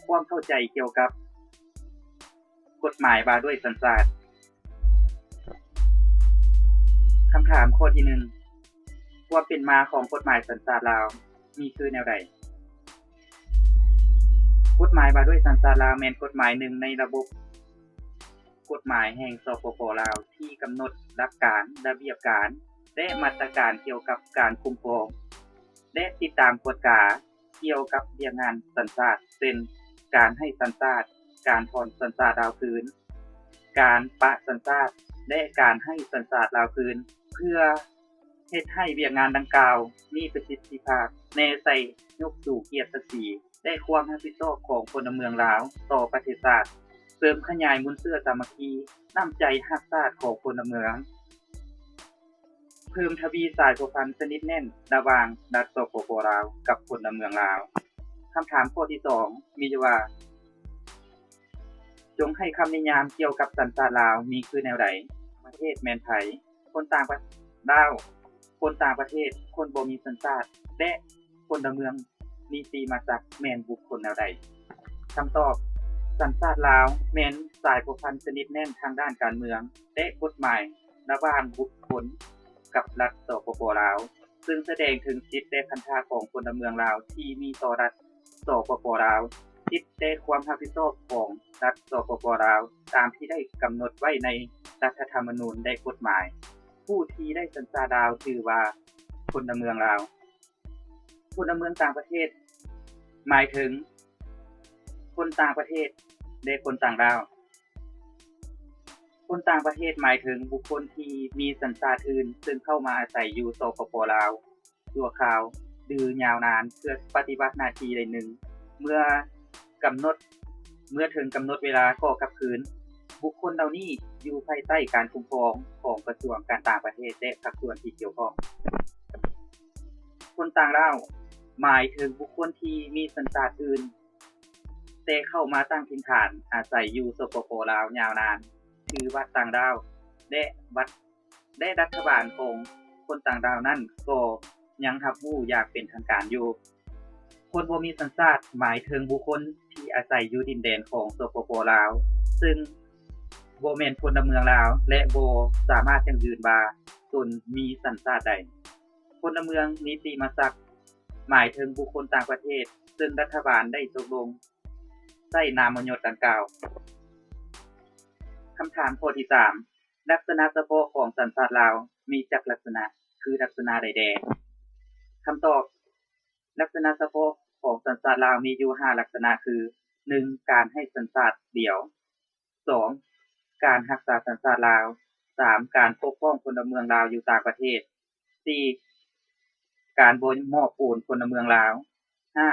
ຄວາມເຂົ້າໃຈກ່ຽວກັບກົດໝາຍວ່າດ້ວຍສັນຊາດ. ຄຳຖາມຂໍ້ທີໜຶ່ງ, ຄວາມເປັນມາຂອງກົດໝາຍສັນຊາດລາວມີຄືແນວໃດ? ກົດໝາຍວ່າດ້ວຍສັນຊາດລາວແມ່ນກົດໝາຍໜຶ່ງໃນລະບົບ ກົດໝາຍແຫ່ງ ສປປ ລາວ ທີ່ກຳນົດຫຼັກການ, ລະບຽບການ ແລະ ມາດຕະການກ່ຽວກັບການຄຸ້ມຄອງ ແລະ ຕິດຕາມກວດກາກ່ຽວກັບວຽກງານສັນຊາດ ເຊັ່ນ ການໃຫ້ສັນຊາດ, ການຖອນສັນຊາດລາວຄືນ, ການປະສັນຊາດ ແລະ ການໃຫ້ສັນຊາດລາວຄືນ ເພື່ອ ເຮັດໃຫ້ວຽກງານດັ່ງກ່າວມີປະສິດທິພາບ, ແນໃສ່ຍົກສູງກຽດສັກສີ ແລະ ຄວາມຮັບຜິດຊອບຂອງພົນລະເມືອງລາວຕໍ່ປະເທດຊາດ, ເສີມຂະຫຍາຍມູນເຊື້ອສາມັກຄີ, ນ້ຳໃຈຮັກຊາດຂອງພົນລະເມືອງ, ເພີ່ມທະວີສາຍພົວພັນສະໜິດແໜ້ນລະຫວ່າງລັດ ສປປ ລາວ ກັບພົນລະເມືອງລາວ. ຄຳຖາມຂໍ້ທີສອງ ມີຢູ່ວ່າ ຈົ່ງໃຫ້ຄຳນິຍາມກ່ຽວກັບສັນຊາດລາວມີຄືແນວໃດ? ປະເທດແມ່ນໃຜ? ຄົນຕ່າງປະ ລາວ, ຄົນຕ່າງປະເທດ, ຄົນບໍ່ມີສັນຊາດ ແລະ ພົນລະເມືອງນິຕິມາສັກແມ່ນບຸກຄົນແນວໃດ? ຄຳຕອບ, ສັນຊາດລາວແມ່ນສາຍພົວພັນສະໜິດແໜ້ນທາງດ້ານການເມືອງ ແລະ ກົດໝາຍລະຫວ່າງບຸກຄົນກັບລັດ ສປປ ລາວ, ເຊິ່ງສະແດງເຖິງສິດ ແລະ ພັນທະຂອງພົນລະເມືອງລາວທີ່ມີຕໍ່ລັດ ສປປ ລາວ, ສິດ ແລະ ຄວາມຮັບຜິດຊອບຂອງລັດ ສປປ ລາວ ຕາມທີ່ໄດ້ກຳນົດໄວ້ໃນລັດຖະທຳມະນູນ ແລະ ກົດໝາຍ. ຜູ້ທີ່ໄດ້ສັນຊາດລາວຖືວ່າພົນລະເມືອງລາວ. ພົນລະເມືອງຕ່າງປະເທດ ໝາຍເຖິງຄົນຕ່າງປະເທດ ແລະ ຄົນຕ່າງດ້າວ. ຄົນຕ່າງປະເທດໝາຍເຖິງບຸກຄົນທີ່ມີສັນຊາດອື່ນ ເຊິ່ງເຂົ້າມາອາໄສຢູ່ ສປປ ລາວ ຊົ່ວຄາວ ຫຼື ຍາວນານ ເພື່ອປະຕິບັດໜ້າທີ່ໃດໜຶ່ງ ເມື່ອກຳນົດ ເມື່ອເຖິງກຳນົດເວລາກໍກັບຄືນ. ບຸກຄົນເຫຼົ່ານີ້ຢູ່ພາຍໃຕ້ການຄຸ້ມຄອງຂອງກະຊວງການຕ່າງປະເທດ ແລະ ພາກສ່ວນທີ່ກ່ຽວຂ້ອງ. ຄົນຕ່າງດ້າວ ໝາຍເຖິງບຸກຄົນທີ່ມີສັນຊາດອື່ນ ແຕ່ເຂົ້າມາຕັ້ງຖິ່ນຖານອາໄສຢູ່ ສປປ ລາວ ຍາວນານ ຖືວ່າຕ່າງດ້າວ ແລະ ບັດ ແລະ ລັດຖະບານຂອງຄົນຕ່າງດ້າວນັ້ນກໍຍັງຮັບຮູ້ຢ່າງເປັນທາງການຢູ່. ຄົນບໍ່ມີສັນຊາດ ໝາຍເຖິງບຸກຄົນທີ່ອາໄສຢູ່ດິນແດນຂອງ ສປປ ລາວ ເຊິ່ງບໍ່ແມ່ນພົນລະເມືອງລາວ ແລະ ບໍ່ສາມາດຢັ້ງຢືນວ່າຕົນມີສັນຊາດໃດ. ພົນລະເມືອງນິຕິມາສັກ ໝາຍເຖິງບຸກຄົນຕ່າງປະເທດ ເຊິ່ງລັດຖະບານໄດ້ຕົກລົງໃຊ້ນາມມະຍົດດັ່ງກ່າວ. ຄຳຖາມຂໍ້ທີສາມ ລັກສະນະສະເພາະຂອງສັນຊາດລາວມີຈັກລັກສະນະ ຄືລັກສະນະໃດແດ່? ຄຳຕອບ, ລັກສະນະສະເພາະຂອງສັນຊາດລາວມີຢູ່ຫ້າລັກສະນະ ຄື ໜຶ່ງ ການໃຫ້ສັນຊາດດຽວ, ສອງ ການຮັກສາສັນຊາດລາວ, ສາມ ການປົກປ້ອງພົນລະເມືອງລາວຢູ່ຕ່າງປະເທດ, ສີ່ ການບໍ່ມອບໂອນພົນລະເມືອງລາວ, ຫ້າ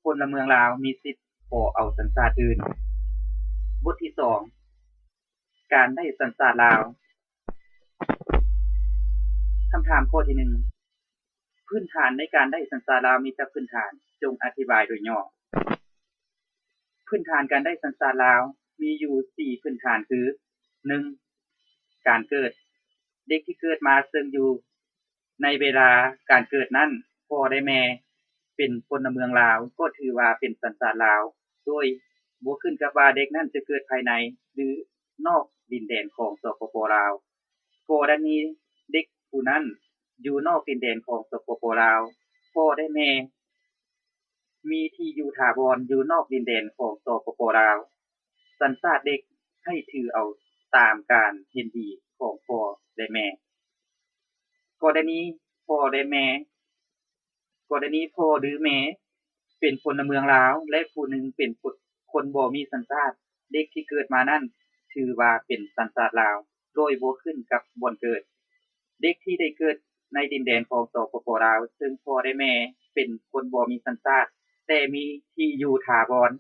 ພົນລະເມືອງລາວມີສິດຂໍເອົາສັນຊາດອື່ນ. ບົດທີສອງ ການໄດ້ສັນຊາດລາວ. ຄຳຖາມຂໍ້ທີໜຶ່ງ ພື້ນຖານໃນການໄດ້ສັນຊາດລາວມີຈັກພື້ນຖານ? ຈົ່ງອະທິບາຍໂດຍຫຍໍ້. ພື້ນຖານການໄດ້ສັນຊາດລາວມີຢູ່ສີ່ພື້ນຖານ ຄື ໜຶ່ງ ການເກີດ. ເດັກທີ່ເກີດມາເຊິ່ງຢູ່ໃນເວລາການເກີດນັ້ນ ພໍ່ ແລະ ແມ່ເປັນພົນລະເມືອງລາວ ກໍຖືວ່າເປັນສັນຊາດລາວ ໂດຍບໍ່ຂຶ້ນກັບວ່າເດັກນັ້ນຈະເກີດພາຍໃນ ຫຼື ນອກດິນແດນຂອງ ສປປ ລາວ. ກໍລະນີເດັກຜູ້ນັ້ນຢູ່ນອກດິນແດນຂອງ ສປປ ລາວ, ພໍ່ ແລະ ແມ່ມີທີ່ຢູ່ຖາວອນຢູ່ນອກດິນແດນຂອງ ສປປ ລາວ, ສັນຊາດເດັກໃຫ້ຖືເອົາຕາມການເຫັນດີຂອງພໍ່ ແລະ ແມ່. ກໍລະນີພໍ່ ແລະ ແມ່ ກໍລະນີພໍ່ ຫຼື ແມ່ເປັນພົນລະເມືອງລາວ ແລະ ຜູ້ໜຶ່ງເປັນຄົນບໍ່ມີສັນຊາດ, ເດັກທີ່ເກີດມານັ້ນຖືວ່າເປັນສັນຊາດລາວ ໂດຍບໍ່ຂຶ້ນກັບບ່ອນເກີດ. ເດັກທີ່ໄດ້ເກີດໃນດິນແດນຂອງ ສປປ ລາວ ເຊິ່ງພໍ່ ແລະ ແມ່ເປັນຄົນບໍ່ມີສັນຊາດ ແຕ່ມີທີ່ຢູ່ຖາວອນ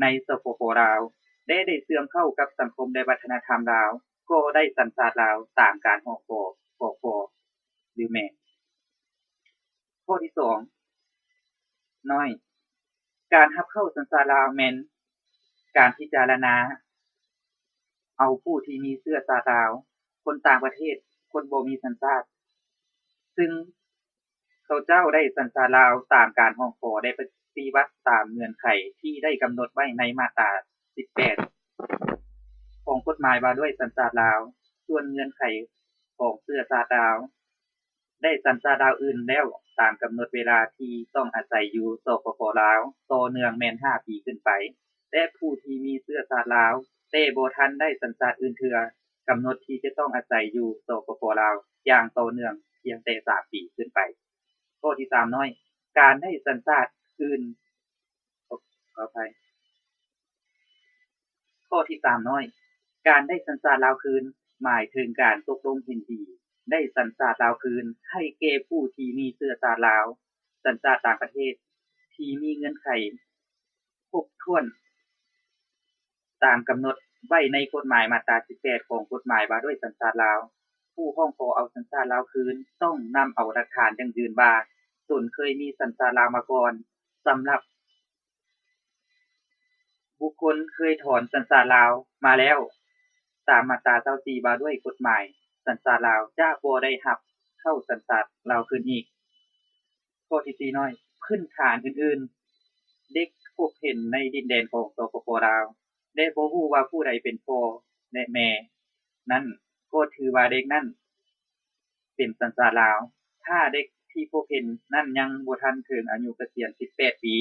ໃນ ສປປ ລາວ ແລະ ໄດ້ເຊື່ອມເຂົ້າກັບສັງຄົມ ແລະ ວັດທະນະທຳລາວ ກໍໄດ້ສັນຊາດລາວຕາມການຮ້ອງຂໍຂອງພໍ່ ຫຼື ແມ່. ຂໍ້ທີສອງ ນ້ອຍ ການຮັບເຂົ້າສັນຊາດລາວແມ່ນການພິຈາລະນາເອົາຜູ້ທີ່ມີເຊື້ອຊາດລາວ, ຄົນຕ່າງປະເທດ, ຄົນບໍ່ມີສັນຊາດ ຊຶ່ງເຂົາເຈົ້າໄດ້ສັນຊາດລາວຕາມການຮ້ອງຂໍ ແລະ ປະ ຕິບັດຕາມເງື່ອນໄຂທີ່ໄດ້ກຳນົດໄວ້ໃນມາດຕາສິບແປດ ຂອງກົດໝາຍວ່າດ້ວຍສັນຊາດລາວ. ສ່ວນເງື່ອນໄຂຂອງເຊື້ອຊາດລາວ ໄດ້ສັນຊາດລາວອື່ນແລ້ວຕາມກຳນົດເວລາທີ່ຕ້ອງອາໄສຢູ່ ສປປ ລາວ ຕໍ່ເນື່ອງແມ່ນຫ້າປີຂຶ້ນໄປ ແລະ ຜູ້ທີ່ມີເຊື້ອຊາດລາວ ແຕ່ບໍ່ທັນໄດ້ສັນຊາດອື່ນເທື່ອ ກຳນົດທີ່ຈະຕ້ອງອາໄສຢູ່ ສປປ ລາວ ຢ່າງຕໍ່ເນື່ອງພຽງແຕ່ສາມປີຂຶ້ນໄປ. ຂໍ້ທີສາມນ້ອຍ ການໄດ້ສັນຊາດອື່ນ ຂໍອະໄພ ຂໍ້ທີສາມນ້ອຍ ການໄດ້ສັນຊາດລາວຄືນ ໝາຍເຖິງການຕົກລົງເຫັນດີໄດ້ສັນຊາດລາວຄືນ ໃຫ້ແກ່ຜູ້ທີ່ມີເຊື້ອຊາດລາວ ສັນຊາດຕ່າງປະເທດ ທີ່ມີເງື່ອນໄຂຄົບຖ້ວນ ຕາມກຳນົດໄວ້ໃນກົດໝາຍມາດຕາສິບແປດ ຂອງກົດໝາຍວ່າດ້ວຍສັນຊາດລາວ. ຜູ້ຮ້ອງຂໍເອົາສັນຊາດລາວຄືນ ຕ້ອງນຳເອົາຫຼັກຖານຢັ້ງຢືນວ່າ ຕົນເຄີຍມີສັນຊາດລາວມາກ່ອນ. ສຳລັບ ບຸກຄົນເຄີຍຖອນສັນຊາດລາວມາແລ້ວ ຕາມມາດຕາຊາວສີ່ວ່າດ້ວຍກົດໝາຍສັນຊາດລາວ ຈະບໍ່ໄດ້ຮັບເຂົ້າສັນຊາດລາວຄືນອີກ. ຂໍ້ທີສີ່ນ້ອຍ ພື້ນຖານອື່ນໆ ເດັກພົບເຫັນໃນດິນແດນຂອງ ສປປ ລາວ ແລະ ບໍ່ຮູ້ວ່າຜູ້ໃດເປັນພໍ່ ແລະ ແມ່ນັ້ນ ກໍຖືວ່າເດັກນັ້ນ ເປັນສັນຊາດລາວ ຖ້າເດັກທີ່ພົບເຫັນນັ້ນຍັງບໍ່ທັນເຖິງອາຍຸກະສຽນສິບແປດປີ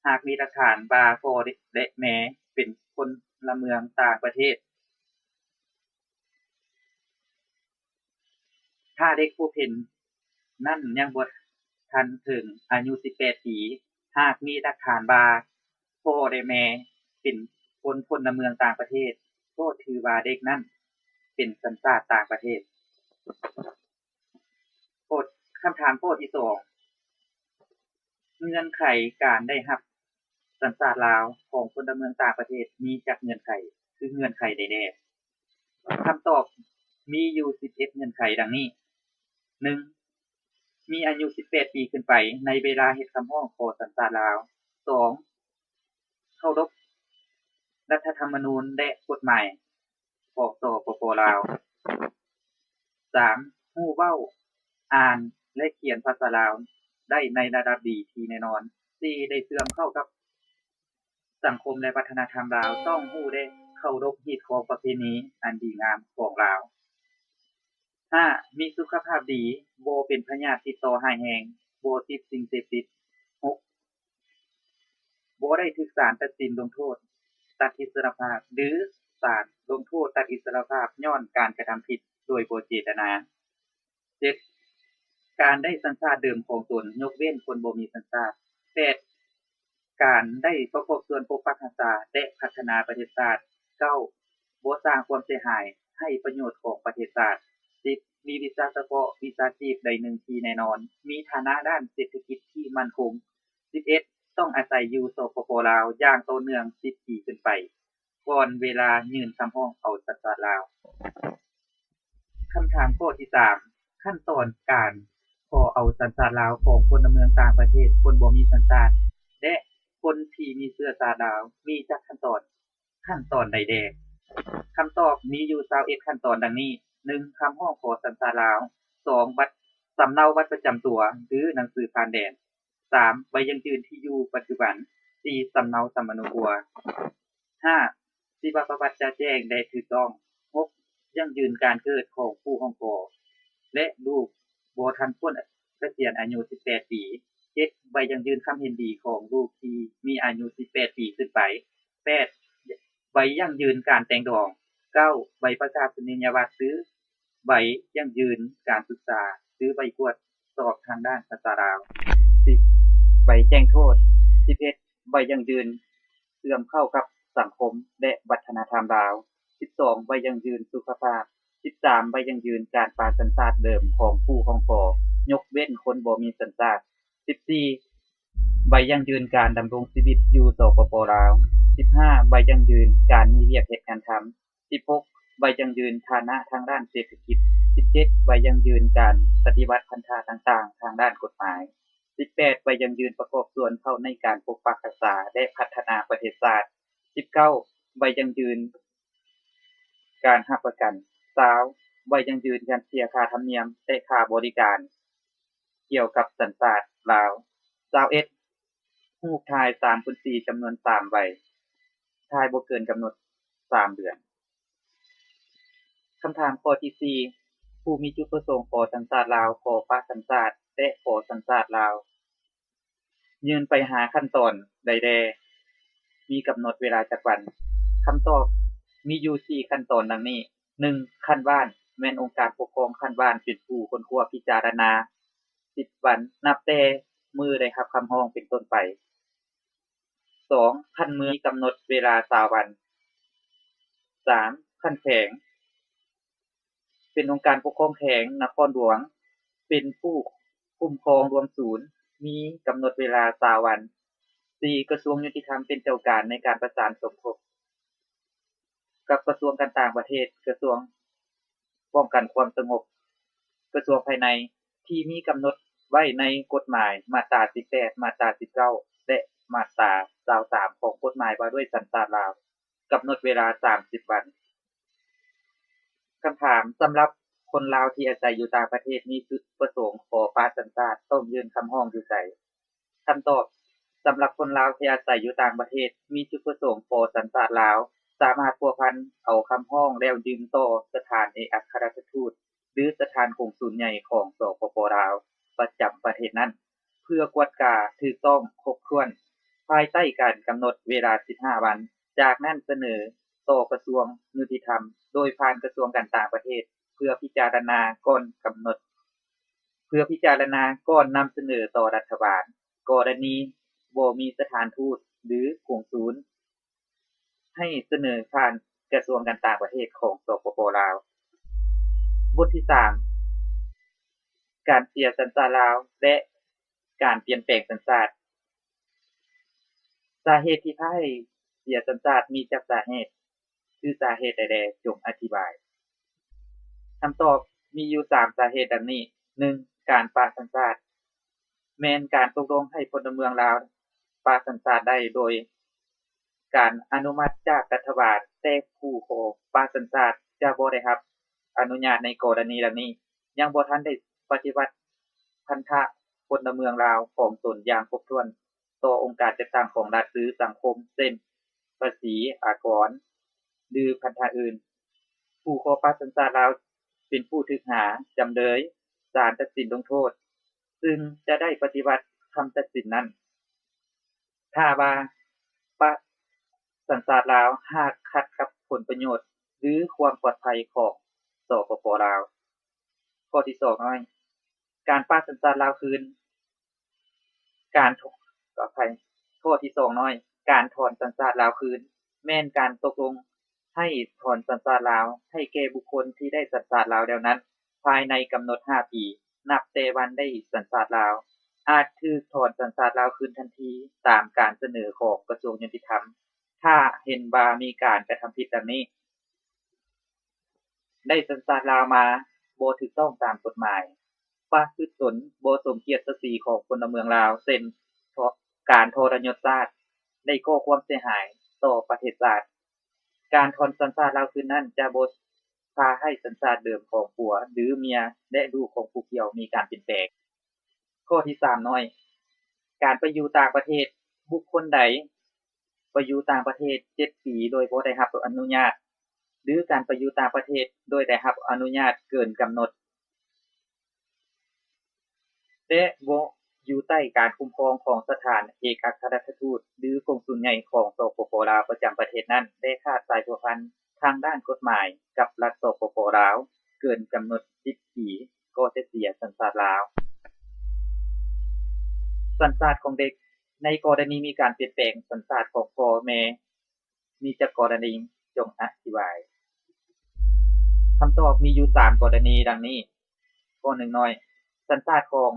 ຫາກມີຫຼັກຖານວ່າພໍ່ ແລະ ແມ່ເປັນພົນລະເມືອງຕ່າງປະເທດ. ຖ້າເດັກພົບເຫັນນັ້ນຍັງບໍ່ທັນເຖິງອາຍຸສິບແປດປີ ຫາກມີຫຼັກຖານວ່າພໍ່ ແລະ ແມ່ເປັນຄົນພົນລະເມືອງຕ່າງປະເທດ ກໍຖືວ່າເດັກນັ້ນເປັນສັນຊາດຕ່າງປະເທດ. ຂໍ້ ຄຳຖາມຂໍ້ທີສອງ ເງື່ອນໄຂການໄດ້ຮັບສັນຊາດລາວຂອງພົນລະເມືອງຕ່າງປະເທດມີຈັກເງື່ອນໄຂ? ຄືເງື່ອນໄຂໃດແດ່? ຄຳຕອບມີຢູ່ສິບເອັດເງື່ອນໄຂດັ່ງນີ້ ໜຶ່ງ ມີອາຍຸສິບແປດປີຂຶ້ນໄປໃນເວລາເຮັດຄຳຮ້ອງຂໍສັນຊາດລາວ. ສອງ ເຄົາລົບລັດຖະທຳມະນູນ ແລະ ກົດໝາຍຂອງ ສປປ ລາວ. ສາມ ຮູ້ເວົ້າ, ອ່ານ ແລະ ຂຽນພາສາລາວໄດ້ໃນລະດັບດີທີ່ແນ່ນອນ. ສີ່ ໄດ້ເຊື່ອມເຂົ້າກັບສັງຄົມ ແລະ ວັດທະນະທຳລາວ, ຕ້ອງຮູ້ ແລະ ເຄົາລົບຮີດຄອງປະເພນີອັນດີງາມຂອງລາວ. ຫ້າ ມີສຸຂະພາບດີ, ບໍ່ເປັນພະຍາດຕິດຕໍ່ຮ້າຍແຮງ, ບໍ່ຕິດສິ່ງເສບຕິດ. ຫົກ ບໍ່ໄດ້ຖືກສານຕັດສິນລົງໂທດຕັດອິດສະລະພາບ ຫຼື ສານລົງໂທດຕັດອິດສະລະພາບຍ້ອນການກະທຳຜິດໂດຍບໍ່ເຈດຕະນາ. ເຈັດ ການໄດ້ສັນຊາດເດີມຂອງຕົນ ຍົກເວັ້ນຄົນບໍ່ມີສັນຊາດ. ແປດ ການໄດ້ປະກອບສ່ວນປົກປັກຮັກສາ ແລະ ພັດທະນາປະເທດຊາດ. ເກົ້າ ບໍ່ສ້າງຄວາມເສຍຫາຍໃຫ້ປະໂຫຍດຂອງປະເທດຊາດ. ສິບ ມີວິຊາສະເພາະວິຊາຊີບໃດໜຶ່ງທີ່ແນ່ນອນ, ມີຖານະດ້ານເສດຖະກິດທີ່ໝັ້ນຄົງ. ສິບເອັດ ຕ້ອງອາໄສຢູ່ ສປປ ລາວ ຢ່າງຕໍ່ເນື່ອງສິບປີຂຶ້ນໄປ ກ່ອນເວລາຍື່ນຄຳຮ້ອງເອົາສັນຊາດລາວ. ຄຳຖາມຂໍ້ທີສາມ ຂັ້ນຕອນການຂໍເອົາສັນຊາດລາວຂອງພົນລະເມືອງຕ່າງປະເທດ ຄົນບໍ່ມີສັນຊາດ ແລະ ຄົນທີ່ມີເຊື້ອຊາດລາວ ມີຈັກຂັ້ນຕອນ? ຂັ້ນຕອນໃດແດ່? ຄຳຕອບມີຢູ່ຊາວເອັດຂັ້ນຕອນດັ່ງນີ້, ໜຶ່ງ ຄຳຮ້ອງຂໍສັນຊາດລາວ, ສອງ ບັດ ສຳເນົາບັດປະຈຳຕົວ ຫຼື ໜັງສືຜ່ານແດນ, ສາມ ໃບຢັ້ງຢືນທີ່ຢູ່ປັດຈຸບັນ, ສີ່ ສຳເນົາສຳມະໂນຄົວ, ຫ້າ ຊີວະປະວັດຈະແຈ້ງ ແລະ ຖືກຕ້ອງ, ຫົກ ຢັ້ງຢືນການເກີດຂອງຜູ້ຮ້ອງຂໍ ແລະ ລູກບໍ່ທັນພົ້ນກະສຽນອາຍຸສິບແປດປີ, ເຈັດ ໃບຢັ້ງຢືນຄຳເຫັນດີຂອງລູກທີ່ມີອາຍຸສິບແປດປີຂຶ້ນໄປ, ແປດ ໃບຢັ້ງຢືນການແຕ່ງດອງ, ເກົ້າ ໃບປະກາສະນີຍະບັດ ຫຼື ໃບຢັ້ງຢືນການສຶກສາ ຫຼື ໃບກວດສອບທາງດ້ານພາສາລາວ, ສິບ ໃບແຈ້ງໂທດ, ສິບເອັດ ໃບຢັ້ງຢືນເຊື່ອມເຂົ້າກັບສັງຄົມ ແລະ ວັດທະນະທຳລາວ, ສິບສອງ ໃບຢັ້ງຢືນສຸຂະພາບ, ສິບສາມ ໃບຢັ້ງຢືນການປາກສັນຊາດເດີມຂອງຜູ້ຮ້ອງຂໍ ຍົກເວັ້ນຄົນບໍ່ມີສັນຊາດ, ສິບສີ່ ໃບຢັ້ງຢືນການດຳລົງຊີວິດຢູ່ ສປປ ລາວ, ສິບຫ້າ ໃບຢັ້ງຢືນການມີວຽກເຮັດງານທຳ, ສິບຫົກ ໃບຢັ້ງຢືນຖານະທາງດ້ານເສດຖະກິດ, ສິບເຈັດ ໃບຢັ້ງຢືນການປະຕິບັດພັນທະຕ່າງໆທາງດ້ານກົດໝາຍ, ສິບແປດ ໃບຢັ້ງຢືນປະກອບສ່ວນເຂົ້າໃນການປົກປັກຮັກສາ ແລະ ພັດທະນາປະເທດຊາດ, ສິບເກົ້າ ໃບຢັ້ງຢືນການຮັບປະກັນ, ຊາວ ໃບຢັ້ງຢືນການເສຍຄ່າທຳນຽມ ແລະ ຄ່າບໍລິການ ກ່ຽວກັບສັນຊາດລາວ, ຊາວເອັດ ຮູບຖ່າຍສາມຄູນສີ່ ຈຳນວນສາມໃບ, ຖ່າຍບໍ່ເກີນກຳນົດສາມເດືອນ. ຄຳຖາມຂໍ້ທີສີ່ ຜູ້ມີຈຸດປະສົງຂໍສັນຊາດລາວ, ຂໍປະສັນຊາດ ແລະ ຂໍສັນຊາດລາວ ຍື່ນໄປຫາຂັ້ນຕອນໃດແດ່? ມີກຳນົດເວລາຈັກວັນ? ຄຳຕອບມີຢູ່ສີ່ຂັ້ນຕອນດັ່ງນີ້. ໜຶ່ງ, ຂັ້ນບ້ານ, ແມ່ນອົງການປົກຄອງຂັ້ນບ້ານເປັນຜູ້ຄົ້ນຄວ້າພິຈາລະນາ ສິບວັນ ນັບແຕ່ມື້ໄດ້ຮັບຄຳຮ້ອງເປັນຕົ້ນໄປ. ສອງ, ຂັ້ນເມືອງ ມີກຳນົດເວລາຊາວວັນ. ສາມ, ຂັ້ນແຂວງ ເປັນອົງການປົກຄອງແຂວງນະຄອນຫຼວງ ເປັນຜູ້ຄຸ້ມຄອງລວມສູນ ມີກຳນົດເວລາຊາວວັນ. ສີ່, ກະຊວງຍຸຕິທຳເປັນເຈົ້າການໃນການປະສານສົມທົບກັບກະຊວງການຕ່າງປະເທດ, ກະຊວງປ້ອງກັນຄວາມສະຫງົບ, ກະຊວງພາຍໃນ ທີ່ມີກຳນົດໄວ້ໃນກົດໝາຍມາດຕາສິບແປດ, ມາດຕາສິບເກົ້າ ແລະ ມາດຕາຊາວສາມ ຂອງກົດໝາຍວ່າດ້ວຍສັນຊາດລາວ. ກຳນົດເວລາສາມສິບວັນ. ຄຳຖາມ, ສຳລັບຄົນລາວທີ່ອາໄສຢູ່ຕ່າງປະເທດ ມີຈຸດປະສົງຂໍປະສັນຊາດ ຕ້ອງຍື່ນຄຳຮ້ອງຢູ່ໃສ? ຄຳຕອບ, ສຳລັບຄົນລາວທີ່ອາໄສຢູ່ຕ່າງປະເທດ ມີຈຸດປະສົງຂໍສັນຊາດລາວ ສາມາດພົວພັນເອົາຄຳຮ້ອງແລ້ວຍື່ນຕໍ່ສະຖານເອກອັກຄະລັດຖະທູດ ຫຼື ສະຖານກົງສູນໃຫຍ່ຂອງ ສປປ ລາວ ປະຈຳປະເທດນັ້ນ ເພື່ອກວດກາຖືກຕ້ອງຄົບຖ້ວນ ພາຍໃຕ້ການກຳນົດເວລາສິບຫ້າວັນ. ຈາກນັ້ນສະເໜີຕໍ່ກະຊວງຍຸຕິທຳ ໂດຍຜ່ານກະຊວງການຕ່າງປະເທດ ເພື່ອພິຈາລະນາກ່ອນກຳນົດ ເພື່ອພິຈາລະນາກ່ອນນຳສະເໜີຕໍ່ລັດຖະບານ. ກໍລະນີບໍ່ມີສະຖານທູດ ຫຼື ກົງສູນ ໃຫ້ສະເໜີຜ່ານກະຊວງການຕ່າງປະເທດຂອງ ສປປ ລາວ. ບົດທີສາມ ການເສຍສັນຊາດລາວ ແລະ ການປ່ຽນແປງສັນຊາດ. ສາເຫດທີ່ພາໃຫ້ເສຍສັນຊາດມີຈັກສາເຫດ? ຄືສາເຫດໃດແດ່? ຈົ່ງອະທິບາຍ. ຄຳຕອບມີຢູ່ສາມສາເຫດດັ່ງນີ້. ໜຶ່ງ, ການປະສັນຊາດ ແມ່ນການຕົກລົງໃຫ້ພົນລະເມືອງລາວປະສັນຊາດໄດ້ໂດຍການອະນຸມັດຈາກລັດຖະບານ, ແຕ່ຜູ້ຂໍປະສັນຊາດຈະບໍ່ໄດ້ຮັບອະນຸຍາດໃນກໍລະນີດັ່ງນີ້. ຍັງບໍ່ທັນໄດ້ປະຕິບັດພັນທະພົນລະເມືອງລາວຂອງຕົນຢ່າງຄົບຖ້ວນ ຕໍ່ອົງການຈັດຕັ້ງຂອງລັດ ຫຼື ສັງຄົມ ເຊັ່ນ ພາສີ, ອາກອນ ຫຼື ພັນທະອື່ນ. ຜູ້ຂໍປະສັນຊາດລາວເປັນຜູ້ຖືກຫາ, ຈຳເລີຍ, ສານຕັດສິນລົງໂທດ, ຊຶ່ງຈະໄດ້ປະຕິບັດຄຳຕັດສິນນັ້ນ ຖ້າວ່າປະສັນຊາດລາວ ຫາກຂັດກັບຜົນປະໂຫຍດ ຫຼື ຄວາມປອດໄພຂອງ ສປປ ລາວ. ຂໍ້ທີສອງນ້ອຍ ການປະສັນຊາດລາວຄືນ ການ ຂໍອະໄພ ຂໍ້ທີສອງນ້ອຍ ການຖອນສັນຊາດລາວຄືນ ແມ່ນການຕົກລົງໃຫ້ຖອນສັນຊາດລາວໃຫ້ແກ່ບຸກຄົນທີ່ໄດ້ສັນຊາດລາວແລ້ວນັ້ນ ພາຍໃນກຳນົດຫ້າປີ ນັບແຕ່ວັນໄດ້ສັນຊາດລາວ, ອາດຖືກຖອນສັນຊາດລາວຄືນທັນທີ ຕາມການສະເໜີຂອງກະຊວງຍຸຕິທຳ ຖ້າເຫັນວ່າມີການກະທຳຜິດດັ່ງນີ້. ໄດ້ສັນຊາດລາວມາບໍ່ຖືກຕ້ອງຕາມກົດໝາຍ, ປະພຶດຕົນບໍ່ສົມກຽດສັກສີຂອງພົນລະເມືອງລາວ ເຊັ່ນ ການທໍລະຍົດຊາດ, ໄດ້ກໍ່ຄວາມເສຍຫາຍຕໍ່ປະເທດຊາດ. ການຖອນສັນຊາດລາວຄືນນັ້ນຈະບໍ່ພາໃຫ້ສັນຊາດເດີມຂອງຜົວ ຫຼື ເມຍ ແລະ ລູກຂອງຜູ້ກ່ຽວມີການປ່ຽນແປງ. ຂໍ້ທີສາມນ້ອຍ ການໄປຢູ່ຕ່າງປະເທດ, ບຸກຄົນໃດໄປຢູ່ຕ່າງປະເທດເຈັດປີໂດຍບໍ່ໄດ້ຮັບອະນຸຍາດ ຫຼື ການໄປຢູ່ຕ່າງປະເທດໂດຍໄດ້ຮັບອະນຸຍາດເກີນກຳນົດ ແລະ ບໍ່ຢູ່ໃຕ້ການຄຸ້ມຄອງຂອງສະຖານເອກອັກຄະລັດຖະທູດ ຫຼື ກົງສູນໃຫຍ່ຂອງ ສປປ ລາວ ປະຈຳປະເທດນັ້ນ ແລະ ຂາດສາຍພົວພັນທາງດ້ານກົດໝາຍກັບລັດ ສປປ ລາວ ເກີນກຳນົດສິບປີ ກໍຈະເສຍສັນຊາດລາວ. ສັນຊາດຂອງເດັກ ໃນກໍລະນີມີການປ່ຽນແປງສັນຊາດຂອງພໍ່ແມ່ ມີຈັກກໍລະນີ? ຈົ່ງອະທິບາຍ. ຄຳຕອບມີຢູ່ສາມກໍລະນີດັ່ງນີ້. ຂໍ້ໜຶ່ງນ້ອຍ ສັນຊາດຂອງ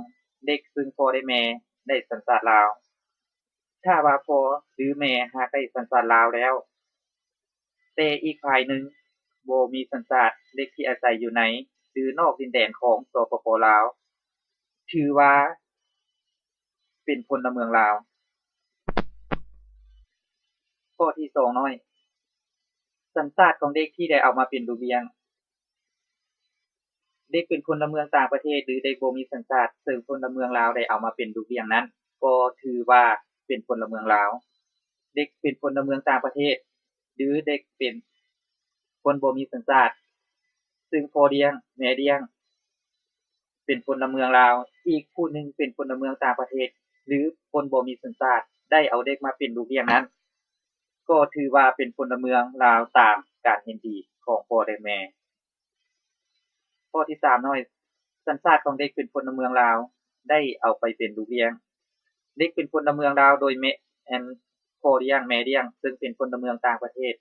ເດັກຊຶ່ງພໍ່ ແລະ ແມ່ໄດ້ສັນຊາດລາວ. ຖ້າວ່າພໍ່ ຫຼື ແມ່ຫາກໄດ້ສັນຊາດລາວແລ້ວ ແຕ່ອີກຝ່າຍໜຶ່ງບໍ່ມີສັນຊາດ, ເດັກທີ່ອາໄສຢູ່ໃນ ຫຼື ນອກດິນແດນຂອງ ສປປ ລາວ ຖືວ່າເປັນພົນລະເມືອງລາວ. ຂໍ້ທີສອງນ້ອຍ ສັນຊາດຂອງເດັກທີ່ໄດ້ເອົາມາເປັນລູກລ້ຽງ. ເດັກເປັນພົນລະເມືອງຕ່າງປະເທດ ຫຼື ເດັກບໍ່ມີສັນຊາດ ເຊິ່ງພົນລະເມືອງລາວໄດ້ເອົາມາເປັນລູກລ້ຽງນັ້ນ ກໍຖືວ່າ ປັນພົນລະເມືອງລາວ, ເດັກເປັນພົນລະເມືອງຕ່າງປະເທດ ຫຼື ເດັກເປັນຄົນບໍ່ມີສັນຊາດ, ຊຶ່ງພໍ່ລ້ຽງ, ແມ່ລ້ຽງ ເປັນພົນລະເມືອງລາວ, ອີກຜູ້ໜຶ່ງເປັນພົນລະເມືອງຕ່າງປະເທດ ຫຼື ຄົນບໍ່ມີສັນຊາດ ໄດ້ເອົາເດັກມາເປັນລູກລ້ຽງນັ້ນ ກໍຖືວ່າເປັນພົນລະເມືອງລາວຕາມການເຫັນດີຂອງພໍ່ ແລະ ແມ່. ຂໍ້ທີສາມນ້ອຍ, ສັນຊາດຂອງເດັກເປັນພົນລະເມືອງລາວ ໄດ້ເອົາໄປເປັນລູກລ້ຽງ. ເດັກເປັນພົນລະເມືອງລາວໂດຍແມ່ນພໍ່ລ້ຽງ, ແມ່ລ້ຽງ ເຊິ່ງເປັນພົນລະເມືອງຕ່າງປະເທດ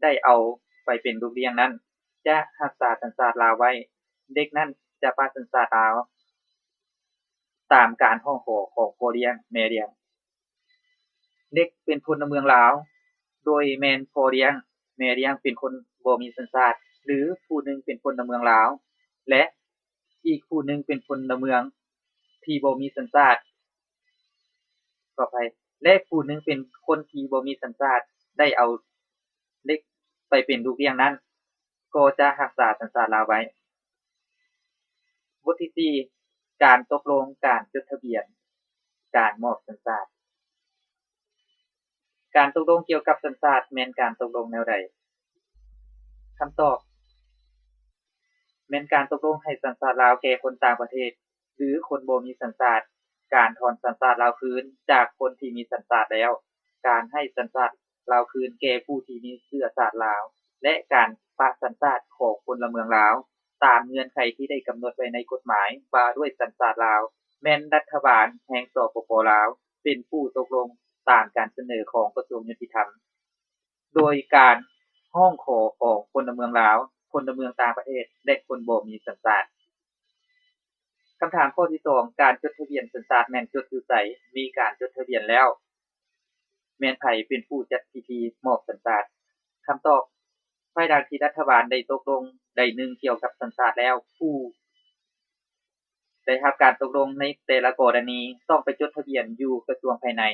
ໄດ້ເອົາໄປເປັນລູກລ້ຽງນັ້ນ ຈະຮັກສາສັນຊາດລາວໄວ້. ເດັກນັ້ນຈະປະສັນຊາດລາວ ຕາມການຮ້ອງຂໍຂອງພໍ່ລ້ຽງ, ແມ່ລ້ຽງ. ເດັກເປັນພົນລະເມືອງລາວ ໂດຍແມ່ນພໍ່ລ້ຽງ, ແມ່ລ້ຽງເປັນຄົນບໍ່ມີສັນຊາດ ຫຼື ຜູ້ໜຶ່ງເປັນພົນລະເມືອງລາວ ແລະ ອີກຜູ້ໜຶ່ງເປັນພົນລະເມືອງທີ່ບໍ່ມີສັນຊາດ, ຂໍອະໄພ, ແລະ ຜູ້ໜຶ່ງເປັນຄົນທີ່ບໍ່ມີສັນຊາດ ໄດ້ເອົາເດັກໄປເປັນລູກລ້ຽງນັ້ນ ກໍຈະຮັກສາສັນຊາດລາວໄວ້. ບົດທີສີ່ ການຕົກລົງການຈົດທະບຽນການມອບສັນຊາດ. ການຕົກລົງກ່ຽວກັບສັນຊາດແມ່ນການຕົກລົງແນວໃດ? ຄຳຕອບ ແມ່ນການຕົກລົງໃຫ້ສັນຊາດລາວແກ່ຄົນຕ່າງປະເທດ ຫຼື ຄົນບໍ່ມີສັນຊາດ, ການຖອນສັນຊາດລາວຄືນຈາກຄົນທີ່ມີສັນຊາດແລ້ວ, ການໃຫ້ສັນຊາດລາວຄືນແກ່ຜູ້ທີ່ມີເຊື້ອຊາດລາວ ແລະ ການປະສັນຊາດຂອງພົນລະເມືອງລາວ ຕາມເງື່ອນໄຂທີ່ໄດ້ກຳນົດໄວ້ໃນກົດໝາຍວ່າດ້ວຍສັນຊາດລາວ ແມ່ນລັດຖະບານແຫ່ງ ສປປ ລາວ ເປັນຜູ້ຕົກລົງຕາມການສະເໜີຂອງກະຊວງຍຸຕິທຳ ໂດຍການຮ້ອງຂໍຂອງພົນລະເມືອງລາວ, ພົນລະເມືອງຕ່າງປະເທດ ແລະ ຄົນບໍ່ມີສັນຊາດ. ຄຳຖາມຂໍ້ທີສອງ ການຈົດທະບຽນສັນຊາດແມ່ນຈົດຢູ່ໃສ? ມີການຈົດທະບຽນແລ້ວ ແມ່ນໃຜເປັນຜູ້ຈັດພິທີມອບສັນຊາດ? ຄຳຕອບ ພາຍຫຼັງທີ່ລັດຖະບານໄດ້ຕົກລົງໄດ້ໜຶ່ງກ່ຽວກັບສັນຊາດແລ້ວ, ຜູ້ໄດ້ຮັບການຕົກລົງໃນແຕ່ລະກໍລະນີຕ້ອງໄປຈົດທະບຽນຢູ່ກະຊວງພາຍໃນ.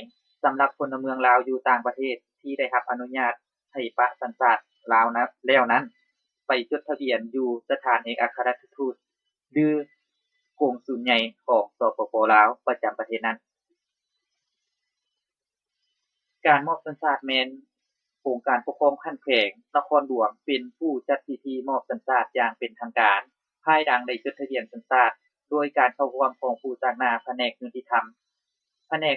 ສຳລັບພົນລະເມືອງລາວຢູ່ຕ່າງປະເທດທີ່ໄດ້ຮັບອະນຸຍາດໃຫ້ປະສັນຊາດລາວນະ ແລ້ວນັ້ນ ໄປຈົດທະບຽນຢູ່ສະຖານເອກອັກຄະລັດຖະທູດ ຫຼື ກົງສູນໃຫຍ່ຂອງ ສປປ ລາວ ປະຈຳປະເທດນັ້ນ. ການມອບສັນຊາດແມ່ນອົງການປົກຄອງຂັ້ນແຂວງ, ນະຄອນຫຼວງ ເປັນຜູ້ຈັດພິທີມອບສັນຊາດຢ່າງເປັນທາງການ ພາຍຫຼັງໄດ້ຈົດທະບຽນສັນຊາດ ໂດຍການເຂົ້າຮ່ວມຂອງຜູ້ຕາງໜ້າພະແນກຍຸຕິທຳ, ພະແນກ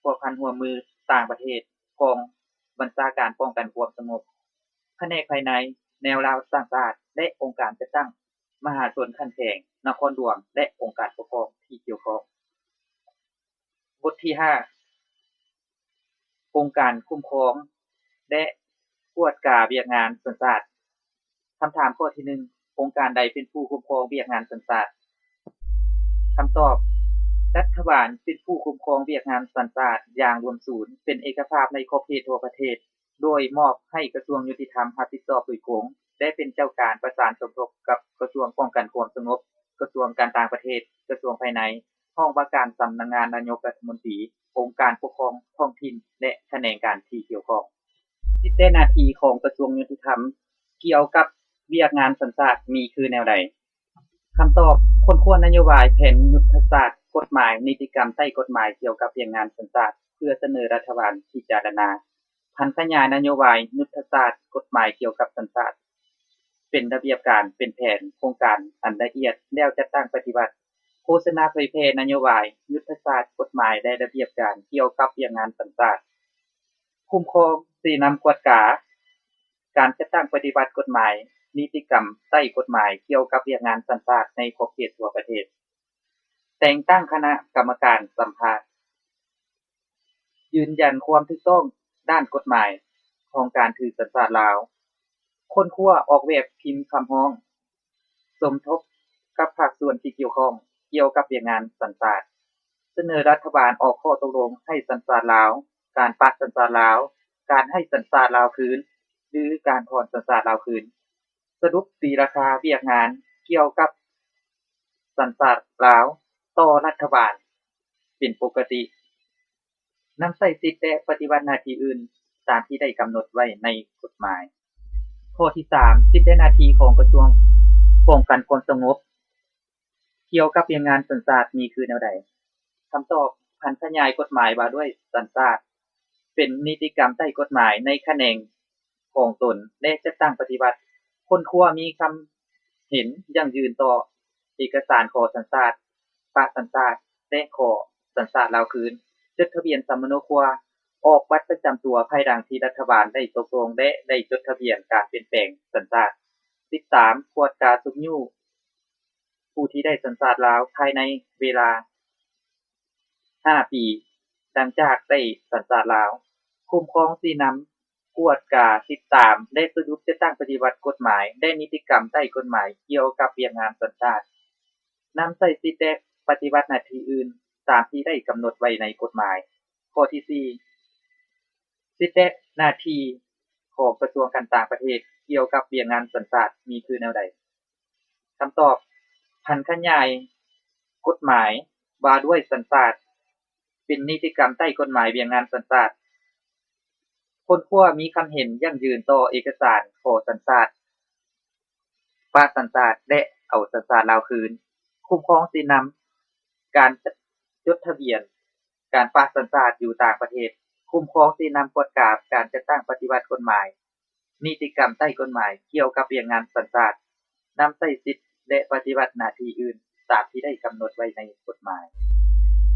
ພົວພັນຮ່ວມມືຕ່າງປະເທດ, ກອງບັນຊາການປ້ອງກັນຄວາມສະຫງົບ, ພະແນກພາຍໃນ, ແນວລາວສ້າງຊາດ ແລະ ອົງການຈັດຕັ້ງມະຫາຊົນຂັ້ນແຂວງ, ນະຄອນຫຼວງ ແລະ ອົງການປົກຄອງທີ່ກ່ຽວຂ້ອງ. ບົດທີຫ້າ ອົງການຄຸ້ມຄອງ ແລະ ກວດກາວຽກງານສັນຊາດ. ຄຳຖາມຂໍ້ທີໜຶ່ງ ອົງການໃດເປັນຜູ້ຄຸ້ມຄອງວຽກງານສັນຊາດ? ຄຳຕອບ ລັດຖະບານເປັນຜູ້ຄຸ້ມຄອງວຽກງານສັນຊາດຢ່າງລວມສູນ ເປັນເອກະພາບໃນຂອບເຂດທົ່ວປະເທດ ໂດຍມອບໃຫ້ກະຊວງຍຸຕິທຳຮັບຜິດຊອບໂດຍກົງ ແລະ ເປັນເຈົ້າການປະສານສົມທົບກັບກະຊວງປ້ອງກັນຄວາມສະຫງົບ, ກະຊວງການຕ່າງປະເທດ, ກະຊວງພາຍໃນ, ຫ້ອງວ່າການສຳນັກງານນາຍົກລັດຖະມົນຕີ, ອົງການປົກຄອງທ້ອງຖິ່ນ ແລະ ຂະແໜງການທີ່ກ່ຽວຂ້ອງ. ສິດ ແລະ ໜ້າທີ່ຂອງກະຊວງຍຸຕິທຳກ່ຽວກັບວຽກງານສັນຊາດມີຄືແນວໃດ? ຄຳຕອບ ຄົ້ນຄວ້ານະໂຍບາຍ, ແຜນຍຸດທະສາດ, ກົດໝາຍ, ນິຕິກຳໃຕ້ກົດໝາຍກ່ຽວກັບວຽກງານສັນຊາດ ເພື່ອສະເໜີລັດຖະບານພິຈາລະນາ, ຜັນຂະຫຍາຍນະໂຍບາຍ, ຍຸດທະສາດ, ກົດໝາຍກ່ຽວກັບສັນຊາດ ເປັນລະບຽບການ, ເປັນແຜນໂຄງການອັນລະອຽດ ແລ້ວຈັດຕັ້ງປະຕິບັດ, ໂຄສະນາເຜີຍແຜ່ນະໂຍບາຍ, ຍຸດທະສາດ, ກົດໝາຍ ແລະ ລະບຽບການກ່ຽວກັບວຽກງານສັນຊາດ, ຄຸ້ມຄອງ, ຊີ້ນຳກວດກາ ການຈັດຕັ້ງປະຕິບັດກົດໝາຍ, ນິຕິກຳໃຕ້ກົດໝາຍກ່ຽວກັບວຽກງານສັນຊາດໃນຂອບເຂດທົ່ວປະເທດ, ແຕ່ງຕັ້ງຄະນະກຳມະການສຳພາດ, ຢືນຢັນຄວາມຖືກຕ້ອງດ້ານກົດໝາຍຂອງການຖືສັນຊາດລາວ, ຄົ້ນຄວ້າອອກແບບພິມຄຳຮ້ອງ, ສົມທົບກັບພາກສ່ວນທີ່ກ່ຽວຂ້ອງກ່ຽວກັບວຽກງານສັນຊາດ, ສະເໜີລັດຖະບານອອກຂໍ້ຕົກລົງໃຫ້ສັນຊາດລາວ, ການປະສັນຊາດລາວ, ການໃຫ້ສັນຊາດລາວຄືນ ຫຼື ການຖອນສັນຊາດລາວຄືນ, ສະຫຼຸບຕີລາຄາວຽກງານກ່ຽວກັບສັນຊາດລາວຕໍ່ລັດຖະບານເປັນປົກກະຕິ, ນຳໃຊ້ສິດ ແລະ ປະຕິບັດໜ້າທີ່ອື່ນຕາມທີ່ໄດ້ກຳນົດໄວ້ໃນກົດໝາຍ. ຂໍ້ທີສາມ ສິດ ແລະ ໜ້າທີ່ຂອງກະຊວງປ້ອງກັນຄວາມສະຫງົບ ກ່ຽວກັບວຽກງານສັນຊາດມີຄືແນວໃດ? ຄຳຕອບ ຜັນຂະຫຍາຍກົດໝາຍວ່າດ້ວຍສັນຊາດ ເປັນນິຕິກຳໃຕ້ກົດໝາຍໃນຂະແໜງຂອງຕົນ ແລະ ຈັດຕັ້ງປະຕິບັດ, ຄົ້ນຄວ້າມີຄຳເຫັນຢັ້ງຢືນຕໍ່ເອກະສານຂໍສັນຊາດ, ປະສັນຊາດ ແລະ ຂໍສັນຊາດລາວຄືນ, ຈົດທະບຽນສຳມະໂນຄົວ, ອອກບັດປະຈຳຕົວພາຍຫຼັງທີ່ລັດຖະບານໄດ້ຕົກລົງ ແລະ ໄດ້ຈົດທະບຽນການປ່ຽນແປງສັນຊາດ, ຕິດຕາມ, ກວດກາຊຸກຍູ້ຜູ້ທີ່ໄດ້ສັນຊາດລາວພາຍໃນເວລາ ຫ້າປີ ຫຼັງຈາກໄດ້ສັນຊາດລາວ, ຄຸ້ມຄອງຊີ້ນຳ, ກວດກາ, ຕິດຕາມ ແລະ ສະຫຼຸບຈັດຕັ້ງປະຕິບັດກົດໝາຍ ແລະ ນິຕິກຳໃຕ້ກົດໝາຍກ່ຽວກັບວຽກງານສັນຊາດ, ນຳໃຊ້ສິດ ແລະ ປະຕິບັດໜ້າທີ່ອື່ນຕາມທີ່ໄດ້ກຳນົດໄວ້ໃນກົດໝາຍ. ຂໍ້ທີສີ່ ສິດ ແລະ ໜ້າທີ່ຂອງກະຊວງການຕ່າງປະເທດກ່ຽວກັບວຽກງານສັນຊາດມີຄືແນວໃດ? ຄຳຕອບ, ຜັນຂະຫຍາຍກົດໝາຍວ່າດ້ວຍສັນຊາດ ເປັນນິຕິກຳໃຕ້ກົດໝາຍວຽກງານສັນຊາດ, ຄົ້ນຄວ້າມີຄຳເຫັນຢັ້ງຢືນຕໍ່ເອກະສານຂໍສັນຊາດ, ປະສັນຊາດ ແລະ ເອົາສັນຊາດລາວຄືນ, ຄຸ້ມຄອງຊີ້ນຳການຈົດທະບຽນການປະສັນຊາດຢູ່ຕ່າງປະເທດ, ຄຸ້ມຄອງຊີ້ນຳກວດກາການຈັດຕັ້ງປະຕິບັດກົດໝາຍ, ນິຕິກຳໃຕ້ກົດໝາຍກ່ຽວກັບວຽກງານສັນຊາດ, ນຳໃຊ້ສິດ ແລະ ປະຕິບັດໜ້າທີ່ອື່ນຕາມທີ່ໄດ້ກຳນົດໄວ້ໃນກົດໝາຍ.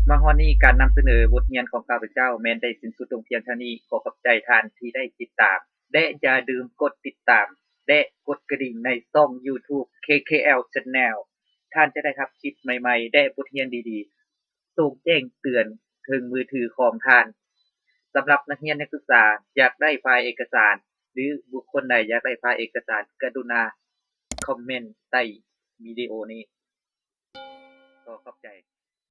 ມາຮອດນີ້ ການນຳສະເໜີບົດຮຽນຂອງຂ້າພະເຈົ້າແມ່ນໄດ້ສິ້ນສຸດລົງພຽງເທົ່ານີ້. ຂໍຂອບໃຈທ່ານທີ່ໄດ້ຕິດຕາມ ແລະ ຢ່າລືມກົດຕິດຕາມ ແລະ ກົດກະດິ່ງໃນຊ່ອງ YouTube ເຄເຄແອລ Channel. ທ່ານຈະໄດ້ຮັບຄລິບໃໝ່ໆ ແລະ ບົດຮຽນດີໆ ສົ່ງແຈ້ງເຕືອນເຖິງມືຖືຂອງທ່ານ. ສຳລັບນັກຮຽນນັກສຶກສາຢາກໄດ້ໄຟລ໌ເອກະສານ ຫຼື ບຸກຄົນໃດຢາກໄດ້ໄຟລ໌ເອກະສານ ກະລຸນາຄອມເມັນໃຕ້ວິດີໂອນີ້.